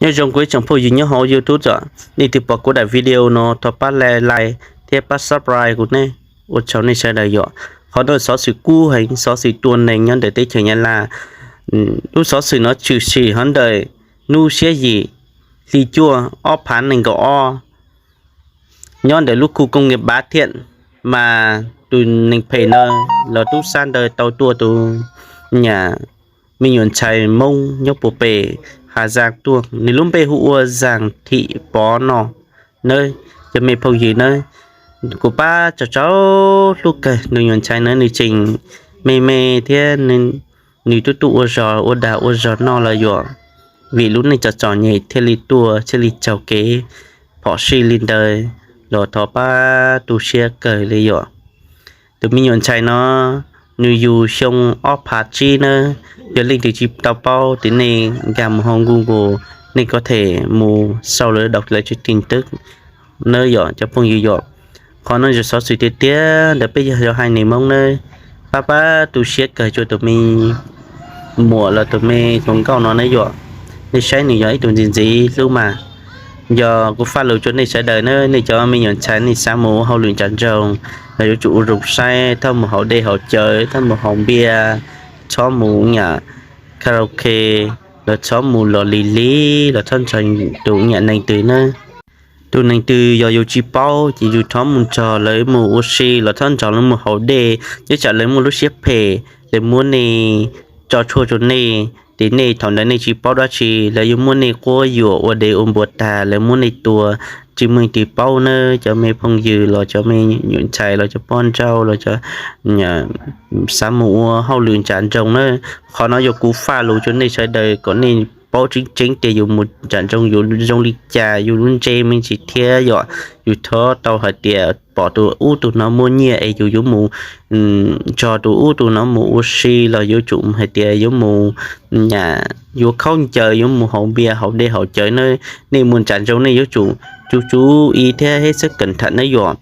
Nyob zoo kuv ib tsoom phooj ywg nyob hauv YouTube os, nej twg pom kuv daim video no thov pab like thiab pab subscribe kuv ne. Ua tsaug nej sawv daws yom. Qhov no xov xwm kub heev, xov xwm tua neeg nyob ntawm teb chaws Nyab Laj. Lub xov xwm no tshwm sim hov ntawm hnub xiab yim hli cuaj ob phav nees nkaum ob, nyob ntawm lub khu kooj nyiaj Npav Thiaj, mas tus neeg phem no los tub sab ntawd tau tua tus nyam me nyuam ntxhais Hmoob nyob puag pem Hav Zaj tuaj, nws lub npe hu ua Zaj Thim Pov no nawb cov me phooj ywg nawb. Kuv pab tso tsau hlub kawg, nws nyuam ntxhais na nws tseem me me thiab, nws twb tuaj ua zog ua dag ua zog noj lawm yom. Vim lub neej txom txom nyem thiaj li tuaj thiaj li raug kev phom sij li ntawd, los thov pab tu siab kawg li yom. Tus me nyuam ntxhais no nws yug xyoo ob phav tsib nawb. Yog leej twg tsis tau paub ces nej nkag mus hauv Google, nej có thể mus sau lawv đọc lawv tshooj tin tức nawb yom cov phooj ywg yom. Qhov no yog xov xwm tiag tiag ntawm peb yog haiv neeg Hmoob nawb. Pab pab tu siab kawg rua tus me muam los tus me hluas nkauj no nawb yom. Nej saib nws yog ib tug ntxim ntxim hlub mas, yog kuv faj lus rua nej sawv daws nawb, nej cov me nyuam ntxhais nej xav mus ua hauj lwm nram nroog los yuav tsum ua zoo saib, txhob mus haus dej haus cawv, txhob mus haus npias, txhob mus nyam karaoke, los txhob mus los lig lig, los txhob nrog tus nyam neeg twg nawb. Tus neeg twg yog yus tsis paub ces yus txhob mus nrog lawv mus ua si, los txhob nrog lawv mus haus dej, nyob tsam lawv muaj lub siab phem, lawv muab nej tso tshuaj rua nej, ces nej thaum ntawd nej tsis paub dab tsi, lawv yuav muab nej quab yuam ua dev ua npua tag, lawv muab nej tua, tsis muaj leej twg paub nawb cov me phooj ywg los cov me nyuam ntxhais los cov poj nrauj los cov xav mus ua hauj lwm nram nroog nawb. Qhov no yog kuv faj lus rua nej sawv daws kom nej paub tseeb tseeb tias yus mus nram nroog yus zoo li cas, yus lub ntsej me ntsis thiab yom. Yus txhob tau hais tias pom tus ub tus no muaj nyiaj es yus yuav mus nrog tus ub tus no mus ua si los yuav tsum hais tias yuav mus nyam, yuav khaub ncaws, yuav mus haus npias haus dej haus cawv nawb. Nej mus nram nroog nej yuav tsum tsum tsum ib thiab hib xab kam tham nawb yom.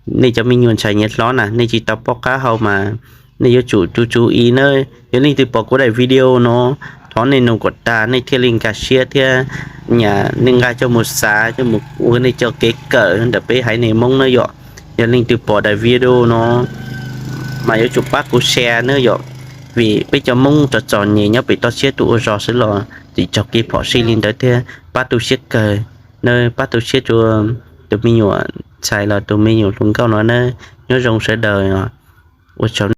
Nej cov me nyuam ntxhais nyiam hlob na, nej tsis tau paub qab hau mas nej yuav tsum tsum tsum ib nawb. Yog leej twg pom kuv daim video no, thov nej nug kom tag nej thiaj li nkag siab thiab nyam, nej nqa coj mus xav coj mus ua nej cov kev kawm ntawm peb haiv neeg Hmoob nawb yom. Yog leej twg pom daim video no mas yuav tsum pab kuv share nawb yom, vim peb cov Hmoob txom txom nyem nyob pem toj siab tuaj ua zog xwb los tseem raug kev phom sij li ntawd thiab. Pab tu siab kawg nawb, pab tu siab rua tus me nyuam ntxhais los tus me nyuam hluas nkauj no nawb. Nyob zoo sawv daws, ua tsaug.